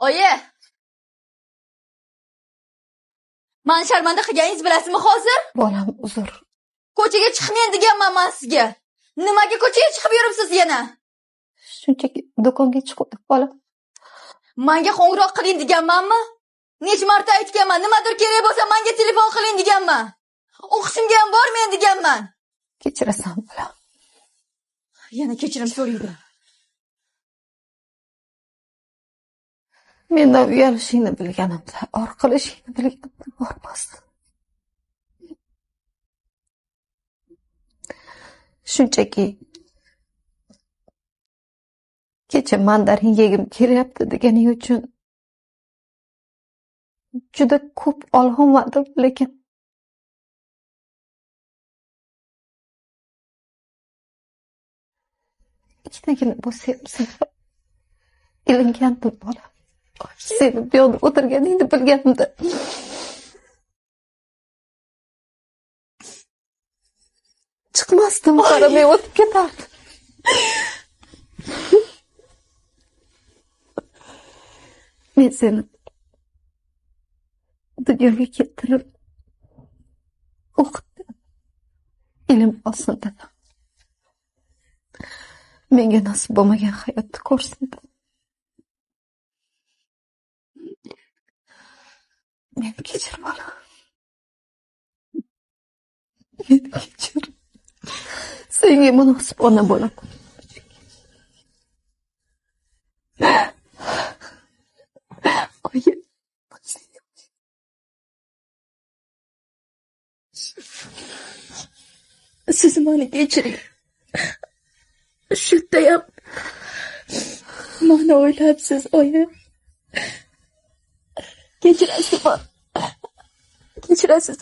Oyi! Meni sharmanda qilganingiz bilasizmi hozir? Bolam, uzr. Ko'chaga chiqmang deganman men sizga. Nimaga ko'chaga chiqib yuribsiz yana? Shunchaki do'konga chiqdim, bolam. Menga qo'ng'iroq qiling deganmanmi? Necha marta aytganman, nimadir kerak bo'lsa menga telefon qiling deganman. O'qishimga ham bormang deganman. Kechirasan, bolam. Yana kechirim so'raydi. Mendan uyalishingni bilganimda, or qilishingni bilganimda bormasdim. Shunchaki kecha mandarin yegim kelyapti deganing uchun juda ko'p ololmadim, lekin ikkitagina bo'lsa ham seni ilingandim, bolam. Seni bu yoqda o'tirganingni bilganimda chiqmasdim, qaramay o'tib ketardim. Men seni dunyoga keltirib o'qitdim, ilm olsin dedim. Menga nasib bo'lmagan hayotni ko'rsin dedim. Meni kechir, bolam. Meni kechir. Senga munosib ona bo'laman. Oyi, siz meni kechiring. Shu yerdayam meni o'ylabsiz, oyi. Kechirasizmi? Kechirasiz.